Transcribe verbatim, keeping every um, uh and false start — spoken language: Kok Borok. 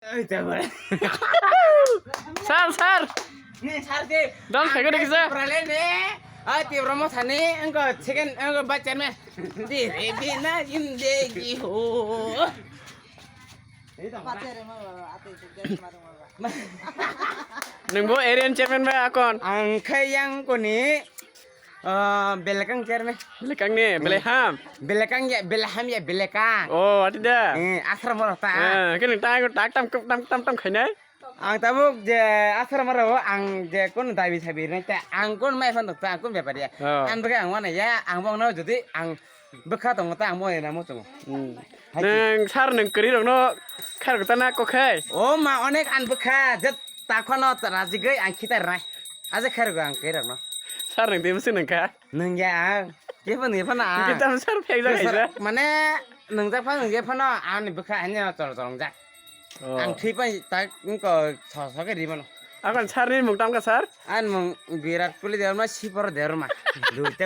Oi, te bole. Sir, sir. Ne, sir de. Dol khaikhe de kisa. Prale ne. Ai, Tibra mo thani, engko second, engko vice chairman. Di re di na zindegi ho. Nwng bo area ni chairman bai akon. Ang khe yang koni, ah, belakang chairman. Belakang ni, belai ham. Belakang ya, belai ham ya, belakang. Oh, ati da. Eh, asra mo ta. Eh, kini ta ko tak tam tam tam tam khainai. Ang tabuk je asra mo ang je kon dabi sabi nai ta. Ang kon mai fan ta, ang kon bepari ya. Oh. Ang bega ang wana ya, ang bong no jodi ang bwkha tongo ta ang mo ena mo chungo. Hmm. Hai. Nwng sir nwng kwrwi rokno khairok ta na kok khai? O ma, onek an bwkha, je ta khono rajigwi ang khitai rwnai. Aje khairok ang kwrwi rokno. Sir nwng twi bwswk nwng kha? Nwng ya ang. Kebo nwng phano ang. Kitam sir phek jak Sir, hai. Mane nwng jak phano nwng jak phano ani bwkha ani chor chor jak. Oh. Ang thwi pai tak wngko so so khe ri mano. Akon sir ni mung tam kha sir? Ani mung Virat Kohli Debbarma, Sipor Debbarma. Duita